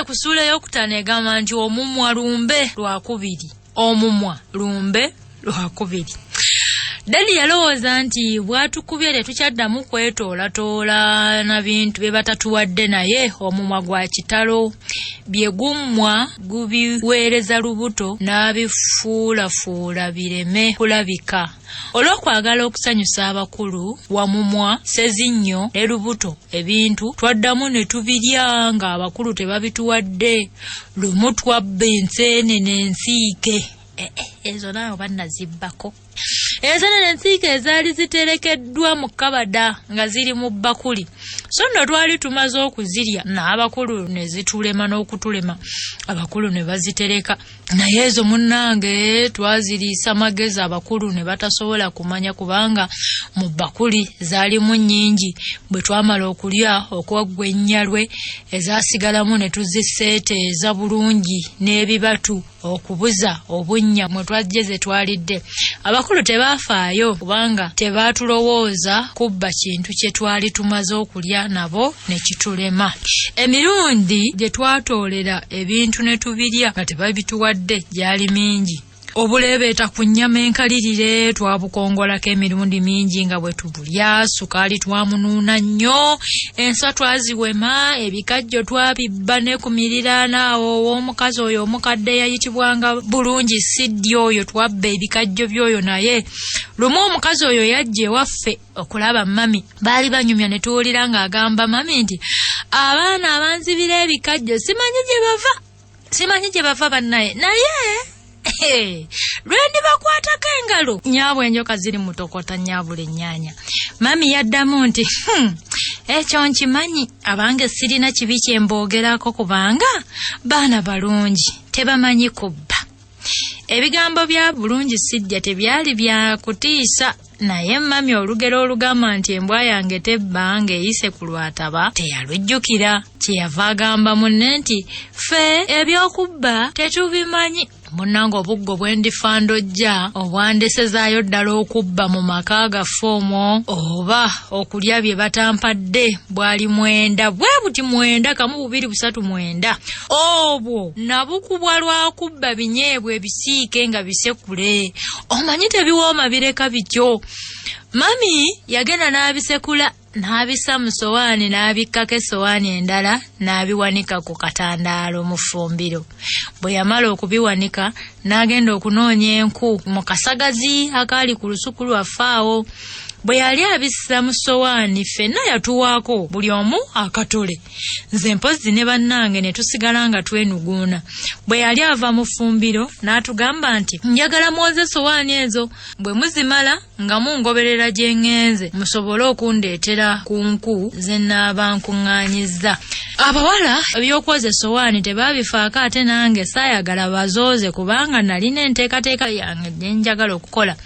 Tugenze ku ssuula ey'okutaano egamba nti omumwa lumbe lwakubiri. Omumwa lumbe lwakubiri. Dadi yalowooza nti bwatukubye tetukyaddamu kwetoolatola na bintu bye batatuwadde naye omumwa gwa kitalo. Bye gummwa gubiweereza lubuto n'abifuulafuula bireme kulabika. Olw'okwagala okusanyusa abakulu, Wamumwa, Ssezinnyo ne Lubuto ebintu twaddamu ne tubirya ng'abakulu tebabituwadde. Lumu twabba enseenene ensiike. Eh, eh, ezo naawe oba nazibbako. Enseenene ensiike ezaali ziterekeddwa mu kabada nga ziri mu bbakuli. So nno twali tumaze okuzirya n'abakulu ne zitulema n'okutulema. Abakulu ne bazitereka. Naye ezo munnange twaziriisa magezi abakulu ne batasobola kumanya kubanga mu bbakuli zaalimu nnyingi. Bwe twamala okulya okwaggwa ennyalwe ezaasigalamu ne tuziseeteeza bulungi n'ebibatu okubuza obunnya mwe twajje ze twalidde. Abakulu tebaafaayo kubanga tebaatulowooza kubba kintu kye twali tumaze okulya nabo ne kitulema. Emirundi gye twatoolera ebintu ne tubirya nga tebabituwadde gyali mingi. Obuleebeeta ku nnyama enkalirire twabukongolako emirundi mingi nga bwe tubulya, sukaali twamunuuna nnyo, enswa twaziwema, ebikajjo twabibba ne ku miriraano awo ow'omukazi oyo omukadde eyayitibwanga Bulungi Siddi oyo twabba ebikajjo by'oyo naye. Lumu omukazi oyo yajja ewaffe okulaba mami. Baali banyumya ne tuwulira ng'agamba mami nti abaana abanzibira ebikajjo simanyi gye bava. Simanyi gye bava bannaye naye lwe ndibakwatako engalo nyaabwe enjoka ziri mutokota nyaabula ennyaanya. Mami yaddamu nti ekyo nkimanyi abange sirina kibi kye mboogerako kubanga baana balungi tebamanyi kubba. Ebigambo bya Bulungi Sidya tebyali bya kutiisa naye mami olugero olugamba nti embwa yange tebba ng'eyise ku lwataba teyalujjukira. Kyeyava agamba munne nti ffe eby'okubba tetubimanyi. Munnange obuggo bwe ndifa ndojja obwandesezaayo ddala okubba mu maka gaffe omwo oba okulya bye batampadde bwali 9 bwe buti 9 kamu bubiri busatu 9. Obwo nabukubwa lwa kubba binyeebwa ebisiike nga bisekule. Omanyi tebiwooma bireka bityo. Mami yagenda n'abisekula n'abissa mu sowaani n'abikkako essowaani endala n'abiwanika ku katandaalo mu ffumbiro. Bwe yamala okubiwanika n'agenda okunoonya enku mu kasagazi akaali ku lusuku lwaffe awo. Bwe yali abissa mu sowaani ffenna yatuwaako buli omu akatole. Nze mpozzi ne bannange ne tusigala nga twenuguuna. Bwe yali ava mu ffumbiro n'atugamba nti njagala mwoze essowaani ezo bwe muzimala nga mungoberera gye ŋŋenze musobole okundeetera ku nku ze nnaaba nkuŋŋaanyizza. Abawala eby'okwoza essowaani tebaabifaako ate nange saayagala bazooze kubanga nalina enteekateeka yange gye njagala okukola.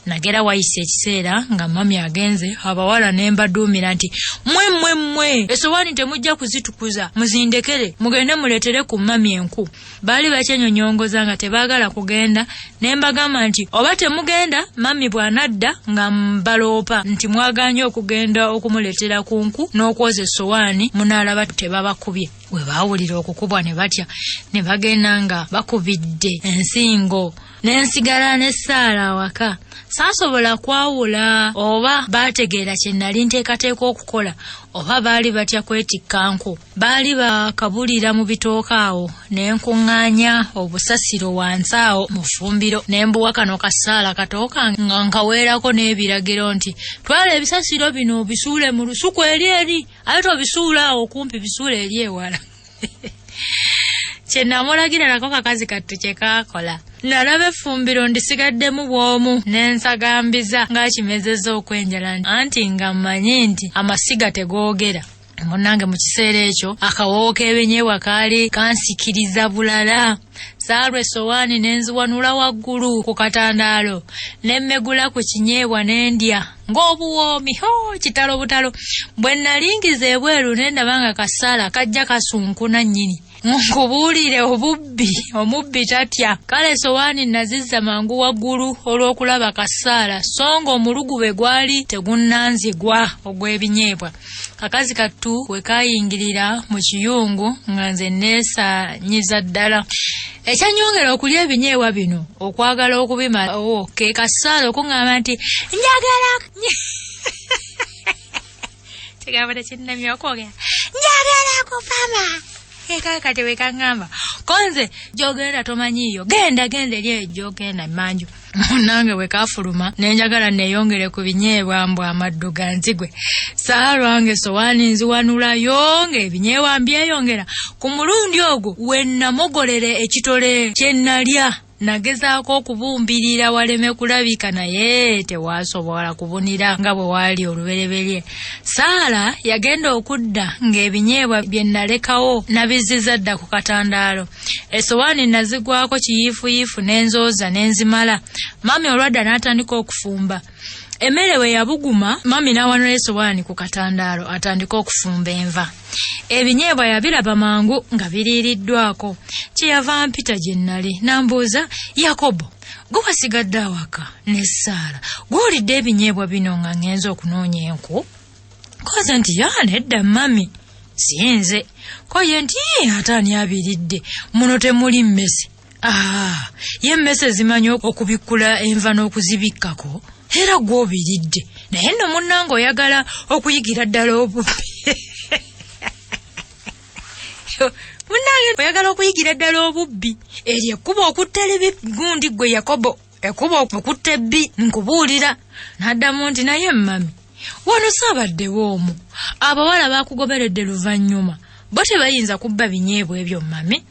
Nagera wayise ekiseera nga mami agenze abawala ne mbaduumira nti mmwe mmwe mmwe essowaani temujja kuzitukuza muzindekere mugende muleetere ku mami enku. Baali bakyenyonyongoza nga tebaagala kugenda ne mbagamba nti oba temugenda mami bw'anadda nga mbaloopa nti mwagaanye okugenda okumuleetera ku nku n'okwoza essowaani munaalaba tebabakubye. Bwe baawulira okukubwa ne batya ne bagenda nga bakubidde ensingo. Ne nsigala ne Saala awaka. Saasobola kwawula oba baategeera kye nali nteekateeka okukola oba baali batya kwetikka nku. Baali bakabulira mu bitooke awo ne nkuŋŋaanya obusasiro wansi awo mu ffumbiro ne mbuwa kano ka Saala katooka nga nkaweerako n'ebiragiro nti twala ebisasiro bino obisuule mu lusuku eri eri ate tobisuula awo kumpi bisuule eri ewala. Kye namulagira nako kakazi kattu kye kaakola. Nalaba effumbiro ndisigaddemu bw'omu ne nsagambiza ng'akimezezza okwenjala anti nga mmanyi nti amasiga tegoogera. Munnange mu kiseera ekyo akawoowo k'ebinyeebwa kaali kansikiriza bulala. Saalwa essowaani ne nziwanula waggulu ku katandaalo ne mmegula ku kinyeebwa ne ndya ng'obuwoomi. Ho, kitalo butalo. Bwe nalingiza ebweru ne ndaba nga kasaala kajja kasunkuna nnyini. Nkubuulire obubbi, omubbi tatya. Kale sowaani nazizza mangu waggulu olw'okulaba Kasaala, so nga omulugube gwali tegunnanzigwa ogw'ebinyeebwa. Kakazi kattu we kaayingirira mu kiyungu nga nze neesaanyiza ddala. Ekyannyongera okulya ebinyeebwa bino okwagala okubimalawo ke Kasaala okuŋŋamba nti njagala kigambo tekinnamye okwogera njagala kupama kati wekaŋŋamba ko nze gyogenda tomanyiiyo genda genda eri eyo gyogenda emanju. Munnange bwe kafuluma ne njagala neeyongere ku binyeebwa mbu amaddu ganzigwe. Saalwa ng'essowaani nziwanulayo ng'ebinyeebwa mbyeyongera. Ku mulundi ogwo we namogolera ekitole kye nalya. Nagezaako okubumbirira waleme kulabika naye tewaasobola kubunira nga bwe waali olubereberye. Saala yagenda okudda ng'ebinyeebwa bye nalekawo nabizziza dda ku katandaalo. Essowaani nazigwako kiyiifuyiifu ne nzooza ne nzimala. Mami olwadda n'atandika okufumba. Emmere bwe yabuguma, mami n'awanula essowaani ku katandaalo atandike okufumba enva. Ebinyeebwa yabiraba mangu nga biriiriddwako. Kyeyava ampita gye nnali n'ambuuza, Yakobo, gwe wasigadde awaka ne Saala, gw'olidde ebinyeebwa bino nga ŋŋenze okunoonya enku? Koze nti ya nedda mami, si nze. Ko ye nti ate ani abiridde, muno temuli mmese. Ah, ye emmese zimanyi okubikkula enva n'okuzibikkako, era gw'obiridde. Naye nno munnange oyagala okuyigira ddala obubbi. Munnange oyagala okuyigira ddala obubbi. Eryo ekkubo okutta libi gundi ggwe Yakobo, ekkubo okutta ebbi nkubuulira. N'addamu nti naye mami, wano saabaddewo omu. Abawala baakugoberedde luvannyuma. Bo tebayinza kubba binyeebwa ebyo mami.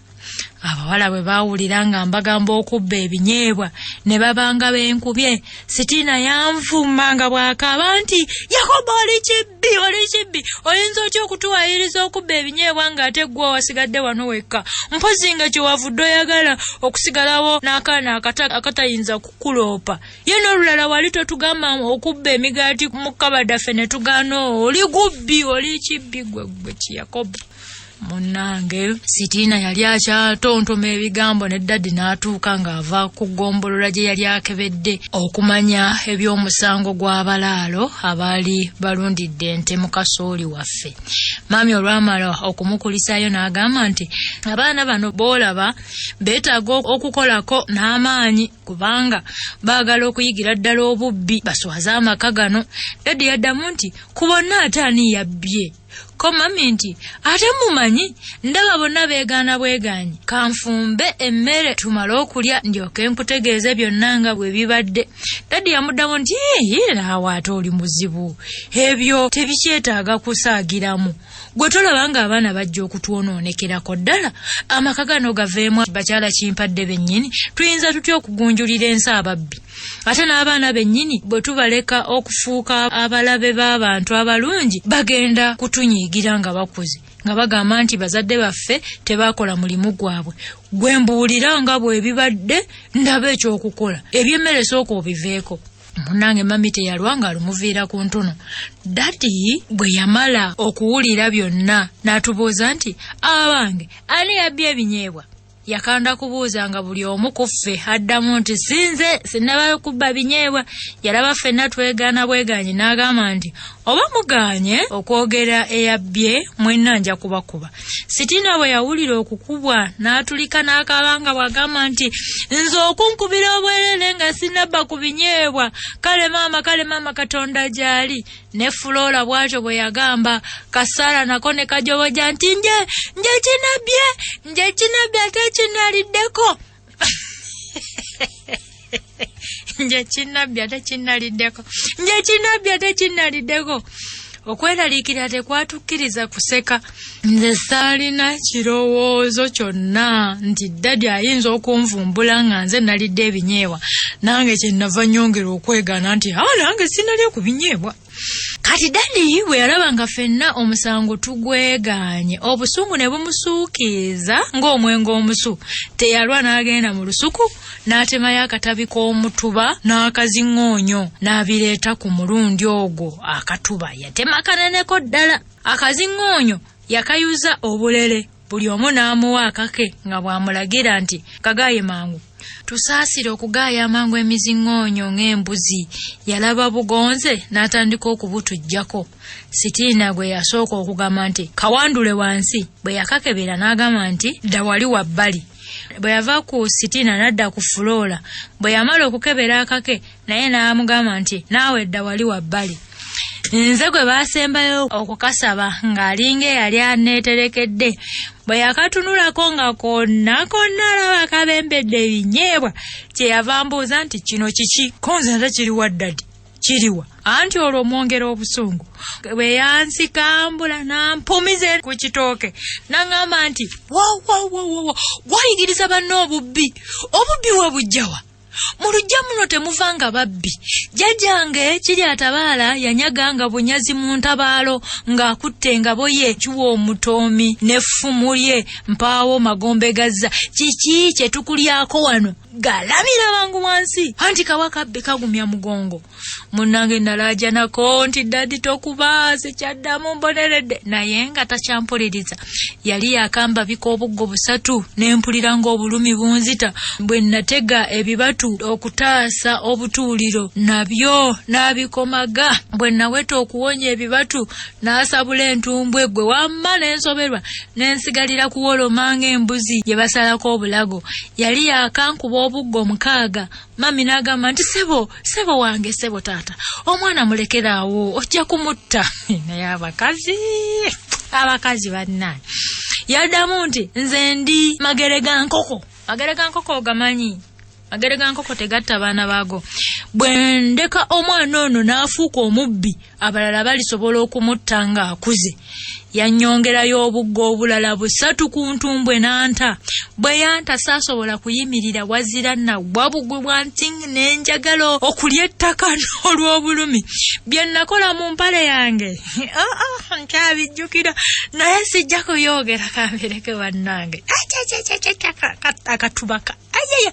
Abawala bwe baawulira nga mbagamba okubba ebinyeebwa ne babanga benkubye. Sitiina yanvuma nga bw'akaaba nti Yakobo oli kibbi, oli kibbi, oyinza otya okutuwaayiriza okubba ebinyeebwa ng'ate ggwe wasigadde wano wekka? Mpozzi nga kye wavudde oyagala okusigalawo n'akaana akatayinza kukuloopa. Ye n'olulala wali totugamba okubba emigaati mu kabada ffe ne tugaana, oli gubbi, oli kibbi gwe gwe ki Yakobo. Munnange Sitiina yali akyatontoma ebigambo ne ddadi n'atuuka ng'ava ku ggombolola gye yali akebedde okumanya eby'omusango gw'abalaalo abaali balundidde ente mu kasooli waffe. Maami olwamala okumukulisaayo n'agamba nti abaana bano b'olaba beetaaga okukolako n'amaanyi kubanga baagala okuyigira ddala obubbi baswaze amaka gano. Ddadi yaddamu nti ku bonna ate ani yabbye? Ko mami nti ate mumanyi ndaba bonna beegaana bwegaanyi, kanfumbe emmere tumale okulya ndyoke nkutegeeze byonna nga bwe bibadde. Dadi yamuddamu nti yee naawe ate oli muzibu, ebyo tebikyetaaga kusaagiramu. Gwe tolaba ng'abaana bajja okutwonoonekerako ddala, amaka gano gaveemu bakyala kimpadde bennyini, tuyinza tutya okugunjulira ensi ababbi? Ate n'abaana bennyini bwe tubaleka okufuuka abalabe b'abantu abalungi bagenda kutunyiigira nga bakuze, nga bagamba nti bazadde baffe tebakola mulimu gwabwe. Gwe mbuulira nga bwe bibadde ndaba ekyokukola, eby'emmere sooka obiveeko. Munnange mami teyalwa ng'alumuviira ku ntono. Dadi bwe yamala okuwulira byonna n'atubuuza nti abange ani yabbye ebinyeebwa? Yakanda kubuuza nga buli omu ku ffe addamu nti sinze, sinnaba kubba binyeebwa. Yalaba ffenna twegaana bwegaanyi n'agamba nti oba mugaanye okwogera eyabbye mwenna nja kubakuba. Sitiina bwe yawulira okukubwa n'atulika n'akaaba nga bw'agamba nti nze okunkubira obwereere nga sinnabba ku binyeebwa, kale maama, kale maama Katonda gy'ali. Ne Flora bw'atyo bwe yagamba. Kasaala nako ne kajoboja nti nje, nje kinabbye, nje kinabbye ate kinaliddeko. Nje kinabbye ate kinaliddeko, nje kinabbye ate kinaliddeko. Okweraliikirira tekwatukkiriza kuseka. Nze saalina kirowoozo kyonna nti ddadi ayinza okunvumbula nga nze nalidde ebinyeebwa. Nange kye nava nnyongera okwegaana nti aa nange sinalya ku binyeebwa. Kati ddadi bwe yalaba nga ffenna omusango tugwegaanye, obusungu ne bumusuukiiza ng'omwenge omusu. Teyalwa n'agenda mu lusuku n'atemayo akatabi k'omutuba n'akaziŋŋoonyo n'abireeta ku mulundi ogwo akatuba yatema kaneneko ddala. Akaziŋŋoonyo yakayuza obulele. Buli omu n'amuwa akake nga bw'amulagira nti kagaaye mangu. Tusaasire okugaaya amangu emiziŋŋoonyo ng'embuzi. Yalaba bugonze n'atandika okubutuggyako. Sitiina gwe yasooka okugamba nti kawandule wansi. Bwe yakakebera n'agamba nti dda wali wabbali. Bwe yava ku Sitiina n'adda ku Fuloola. Bwe yamala okukebera akake naye n'amugamba nti naawe dda wali wabbali. Nze gwe baasembayo okukasaba ng'alinga eyali aneeterekedde. Bwe yakatunulako nga konna konna alaba kabembedde ebinyeebwa, kye yava ambuuza nti kino kiki? Ko nze ate kiriwa ddadi? Kiriwa? Anti olwo mwongera obusungu. Bwe yansikambula n'ampumiza ku kitooke n'aŋŋamba nti wowowowowo wayigiriza banno obubbi, obubbi we bujjawa? Mu luggya muno temuvanga babbi. Jjajjange kiri atabaala yanyaganga bunyazi mu ntabaalo ng'akutte engabo ye kiwa omutoomi n'effumu lye mpaawo magombe gazza. Kiki kye tukulyako wano? Galamira mangu wansi. Anti kawa kabbi kagumya mugongo. Munnange nalaajanako nti dadi tokuba sikyaddamu mboneredde, naye nga takyampuliriza. Yali yakambabika obuggo busatu ne mpulira ng'obulumi bunzita. Bwe natega ebibatu okutaasa obutuuliro nabyo n'abikomaga. Bwe naweta okuwonya ebibatu n'asabula entumbwe gwe wamma ne nsoberwa ne nsigalira kuwoloma ng'embuzi gye basalako obulago. Yali yakankuba obuggo 6. Mami n'agamba nti sebo, sebo wange, sebo taata, omwana mulekeraawo ojja kumutta. Naye abakazi, abakazi bannange. Yaddamu nti nze ndi magere ga nkoko. Magere ga nkoko ogamanyi? Magere ga nkoko tegatta baana baago. Bwe ndeka omwana ono n'afuuka omubbi, abalala balisobola okumutta ng'akuze. Yannyongerayo obuggo obulala 3 ku ntumbwe n'anta. Bwe yanta saasobola kuyimirira wazira nagwa bugwi bwa nti ne njagala okulya ettaka olw'obulumi. Bye nakola mu mpale yange, nkyabijjukira, naye sijja kubyogera kambireke bannange. Akatubaka. Ayaya.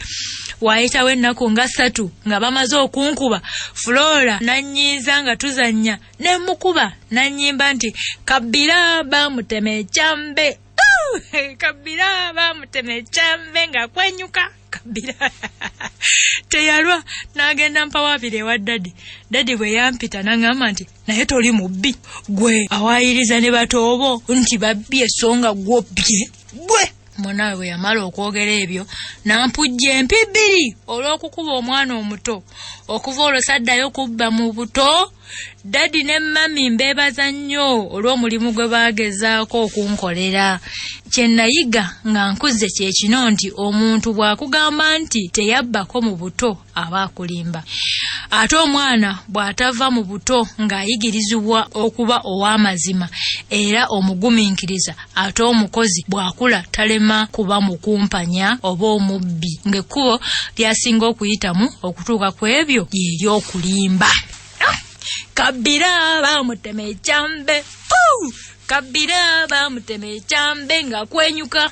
Waayitawo ennaku nga 3 nga bamaze okunkuba. Flora n'annyiiza nga tuzannya ne mukuba n'annyimba nti kabbira baamutema ekyambe. Kabbira baamutema ekyambe nga kwenyuka. Kabbira. Teyalwa n'agenda mpawaabira ewa dadi. Dadi bwe yampita n'aŋŋamba nti naye toli mubbi, gwe awaayiriza ne batoobo nti babbye so nga gw'obbye gwe. Munaawe bwe yamala okwogera ebyo n'ampujja empi 2 olw'okukuba omwana omuto. Okuva olwo saddayo kubba mu buto. Dadi ne mami mbeebaza nnyo olw'omulimu gwe baagezaako okunkolera. Kye nayiga nga nkuze kye kino nti omuntu bw'akugamba nti teyabbako mu buto aba akulimba. Ate omwana bw'atava mu buto ng'ayigirizibwa okuba ow'amazima era omugumiikiriza, ate omukozi bw'akula talema kuba mukumpanya oba omubbi, ng'ekkubo ly'asinga okuyitamu okutuuka ku ebyo lye ly'okulimba. Kabbira baamutema ekyambe. Kabbira baamutema ekyambe nga kwenyuka.